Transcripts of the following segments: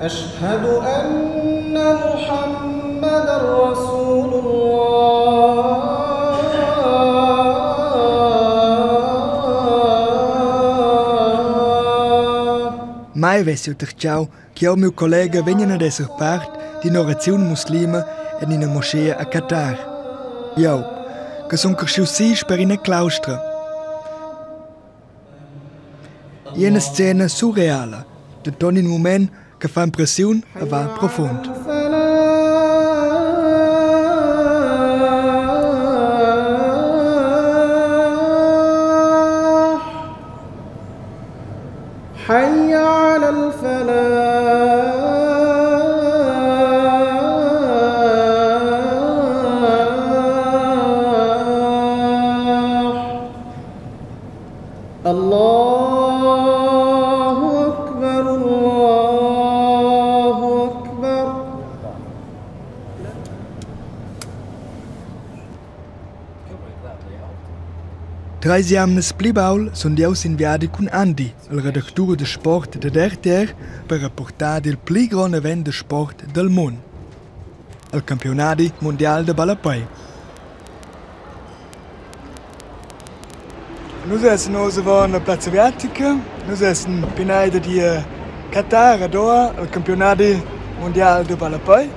أشهد أن محمدا رسول الله. Mai vess jeu tertgau che jeu e miu collega vegnan ad esser part d'ina oraziun muslima en ina moschea a Qatar. Jeu, che sun carschius si sper ina claustra. Ina scena surreala, denton in mument che fa impressiun e va profund. حي على الفلاح. الله أكبر الله أكبر. Treis jamnas pli baul sun jeu sin viadi cun Andi, il redactur da sport dad RTR, per rapportar dil pli grond event da sport dal mund, il campiunadi mundial da ballapei. Nus essan oz avon la plazza aviatica. Nus essan pinai dad ir a Qatar a Doha al campiunadi mundial da ballapei.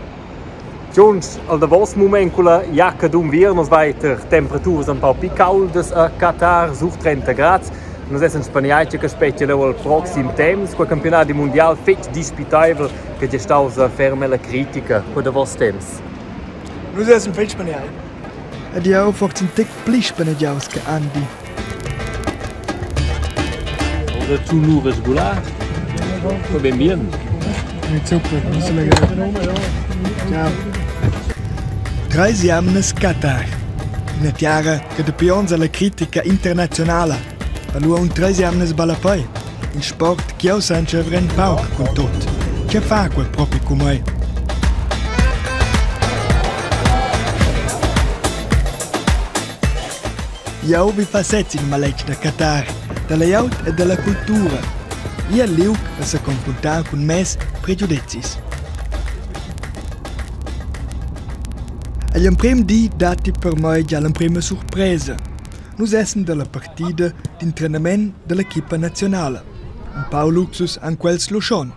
Giuns, al davos mument culla jacca d'unviern nus vai ter temperaturas empau pli cauldas a Qatar, sur 30 grads. Nus essan spaniai che spetga leu al proxim temps. Quei campionadi mundial fetg dispiteivel che già staus ferm ella critica quei davos temps. Nus essan fetg spaniai. Ed jeu forsa in tec pli spanegiaus che Andi. Oder tu nur sgular? Va ben bien. Super, nus Ciao. Treis jamnas Qatar. Ina tiara che dapi onns alla critica internazionala. Allura un treis jamnas ballapei. In sport ch'jeu sench'jeu en pauc cun tut. Che fa quel propi cun mei? Jau vi far sez in maletg da Qatar, da layout e dalla cultura. Ia liug a sa confruntar cun mes pregiudezis. Agl emprem di datti per mei gia l'emprema surpresa. Nus essen dalla partida d'in trenament dall'equipa nazionala. Un pau luxus han quels lu schon.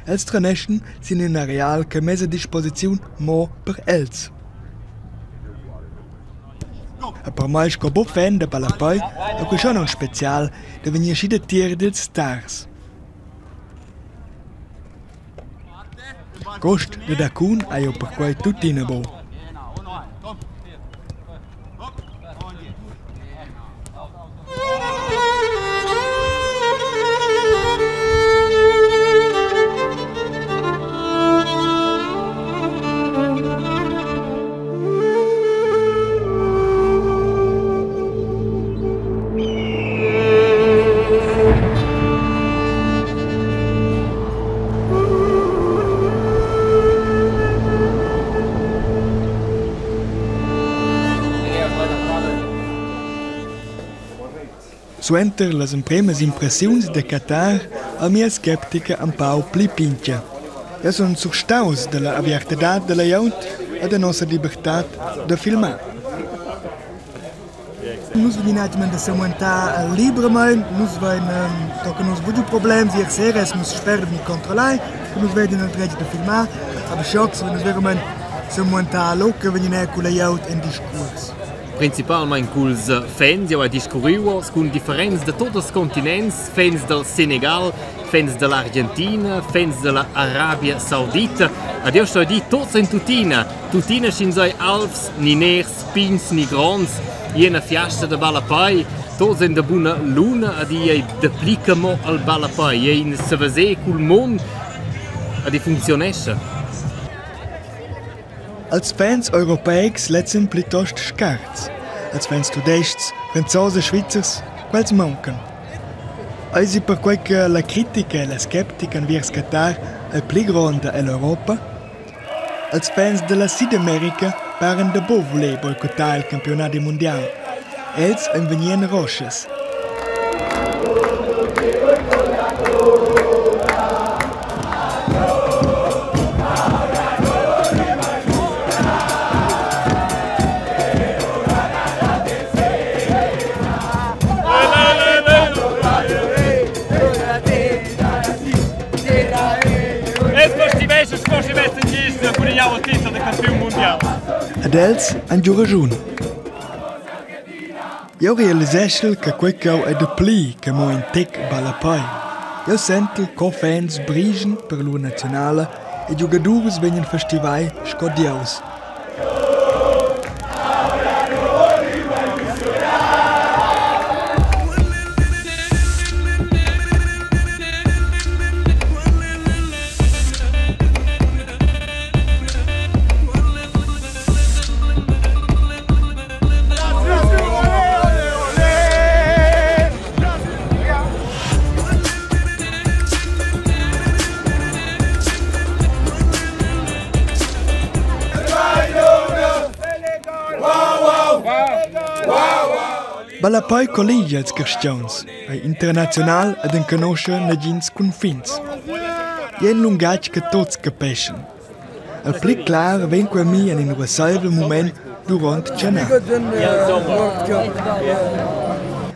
Els treneschan sin in areal che mess a disposiziun mo per els. E per mei sco buc fan da ballapei ei quei schon aunc special da vegnir aschi datier dils stars. Gust da dar cun hai jeu perquei tuttina buc. Suenter las empremas impressiuns da Qatar ha mia sceptica empau pli pintga. Jeu sun surstaus dalla aviartadad dalla glieud e da nossa libertad da filmar. Nus vegnin atgnamein da semuentar libramein, nus vein tochen nus buca problems, ier sera essan nus spert vegni controllai, che nus veien il dretg da filmar, aber schocs vein nus veramein semuentar lu che vegnin era culla glieud en discuors. Principalmein culs fans, jeu hai discurriu oz cun differents da tuts ils continents, fans dal Senegal, fans dall'Argentina, fans dalla Arabia Saudita. Ed jeu stoi dir tuts ein tuttina, tuttina sch'ins ei alvs ni ners, pigns ni gronds, ina fiasta da ballapei, tuts ein da buna luna ed igl ei dapli che mo al ballapei, ei in seveser cul mund ed ei funcziunescha. Als fans europeics lezzan plitost scarts. Als fans tudestgs, franzos e svizzers, quels mauncan. Eisi perquei che la critica e la sceptica enviers Qatar ei pli gronda ell'Europa? Als fans dalla Sidamerica paran da buc vuler boicottar il campiunadi mundial. Els ein vegni en roschas. sco schi vessen gist gudignau il titel da campiun mundial. Ed els han giu raschun. Jeu realiseschel che quei cheu ei dapli che mo in tec ballapei. Jeu sentel co fans brigen per lur naziunala e giugadurs vegnan festivai sco dieus. Ballapei colligia ils carstgauns, ei internaziunal ed enconoscha nagins cunfins. Ei in lungatg che tuts capeschan. Il pli clar vegn quei a mi en in ruasseivel mument duront tschenar.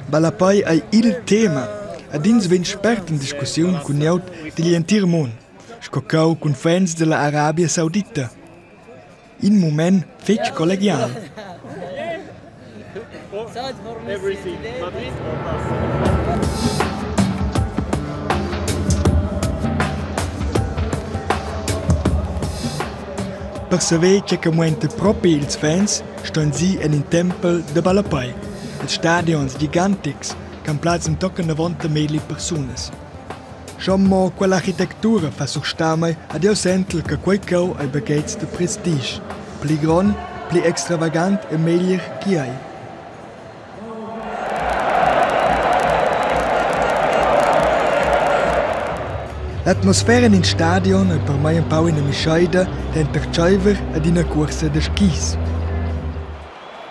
Ballapei ei il tema ed ins vegn spert en discussiun cun glieud digl entir mund, sco cheu cun fans dalla Arabia Saudita. In mument fetg collegial. Per saver tge che muenta propi ils fans ston si en in tempel da ballapei. Els stadions gigantics ch'han plaz entochen avonta melli persunas. Schon mo quell'architectura fa surstar mei ed jeu sentel che quei cheu ei baghetgs da prestige, pli grond, pli extravagant e meglier ch'igl ei. L'atmosfera en in stadion ei per mei empau ina mischeida denter tscheiver ed ina cuorsa da skis.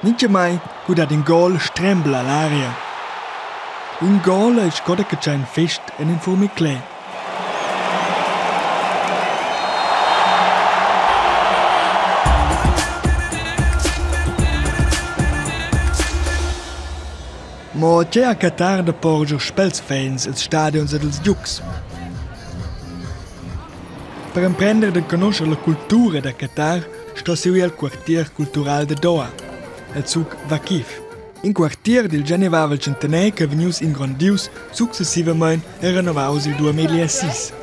Mintgamai cu dat in gol strembla l'aria. In gol ei sco da catschar in fest en in furmicler. Mo tgei ha Qatar da porscher spels fans els stadions ed els giugs? Per emprender d'enconuscher la cultura da Qatar sto siu ir el quartier cultural da Doha, el Zug Vakif. In quartier dil genevavel tschentaner che vegnius ingrondius successivamein e renovaus il 2006.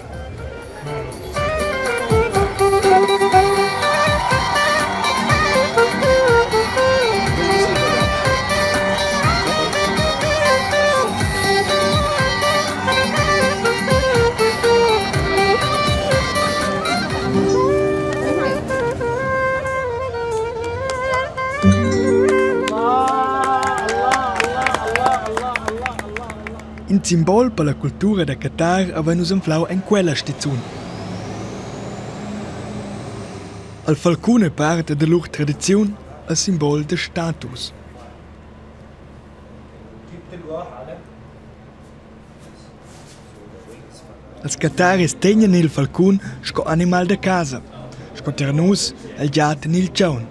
In simbol per la cultura da Qatar havein nus anflau en quella stizun. Al falcun ei part da lur tradiziun e simbol da status. Els Qataris tegnan il falcun sco animal da casa, sco tier nus el giat ni il tgaun.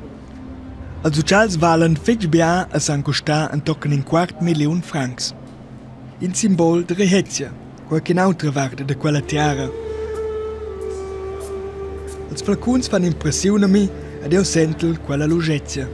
Els utschals valan fetg bia e san custar entochen in quart milliun francs. In simbol da rihezia, quei ch'in'autra vart da quella tiara. Els falcuns fan impressiun a mi ed jeu sentel quella luschezia.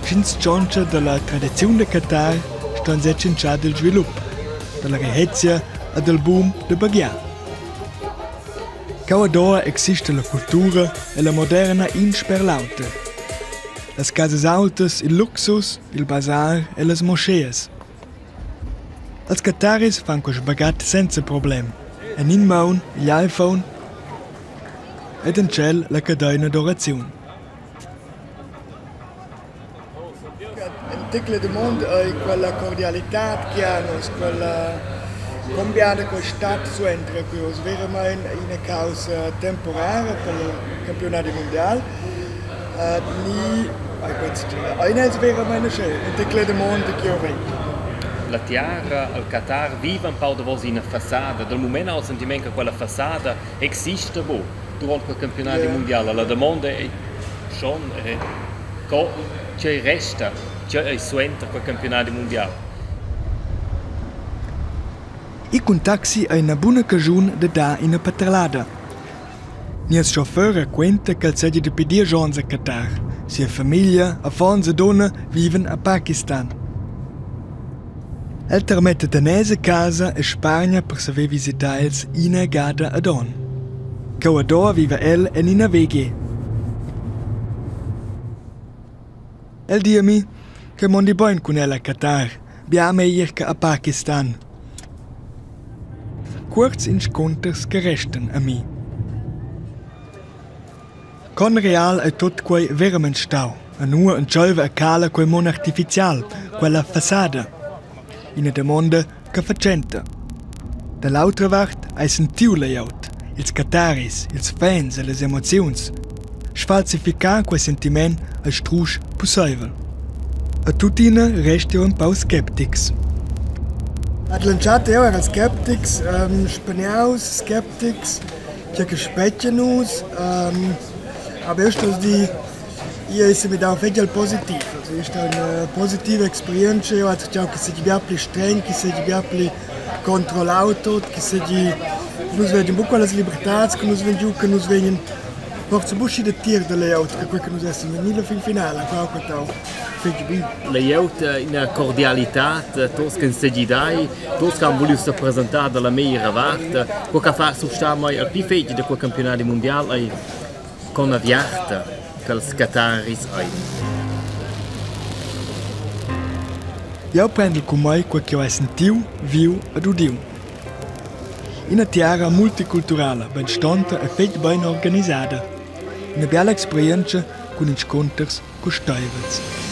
Sch'ins tschontscha dalla tradiziun da Qatar ston setschentschar dil svilup, dalla rihezia e dal boom da baghiar. Cheu a Doha exista la cultura e la moderna in sper l'auter. Las casas aultas, il luxus, il bazar e las moscheas. Els Qataris fan quest bagat senza problem. En in maun igl iPhone ed en tschel la cadeina d'oraziun. En tecla damonda ei quella cordialitad che ha nus, quella Con biada quei stat suenter quei oz veramein ina caussa temporara per il campionadi mundial ni ei quei ein els veramein aschia in tec la damonda che jeu vegn. La tiara al Qatar viva empau davos ina fassada. Dal mument ha il sentiment che quella fassada exista buc duront quel campionadi mundial. La damonda ei schon co tgei resta, tgei ei suenter quel campionadi mundial. Ir cun taxi ei ina buna caschun da dar ina paterlada. Nies chauffeur raquenta ch'el seigi dapi diesch onns a Qatar. Sia famiglia, affons e dunna vivan a Pakistan. El tarmetta daners a casa e spargna per saver visitar els ina gada ad onn. Cheu a Doha viva el en ina WG. El di a mi che mondi bein cun el a Qatar, bia meglier che a Pakistan. Cuorts inscunters che restan a mi. Con real ei tut quei veramein stau? E nua entscheiva e cala quei mund artificial, quella fassada? Ina damonda che fatschenta. Da l'autra vart hai sentiu layout, ils cataris, ils fans e las emoziuns. Sfalsificar quei sentiment ei strusch pusseivel. E tuttina rest jeu empau sceptics. Ad l'entschatta jeu era sceptics, spaniaus sceptics, tgei che spetga nus, aber jeu stos dir, Igl ei semidau fetg al positiv. Also ei stau ina positiva experientscha. Jeu hai tschau che seigi bia pli stregn, che seigi bia pli controllau tut, che seigi nus vegin buca quellas libertads che nus vein giu, che nus vegnin forsa buc aschi datier da layout che quei che nus essan vegni la fin finala. Qua ho quitau fetg bi. Layout ina cordialitad, tots che segidai, tots che han vuliu sepresentar dalla megliera vart. Quei che fa surstar mei al pli fetg da quei campionadi mundial ei Con aviarta ch'els Qataris ein. Jeu prendel cun mei quei ch'jeu hai sentiu, viu ed udiu. Ina tiara multiculturala, beinstonta e fetg bein organisada. Ina biala experientscha cun inscunters custeivels.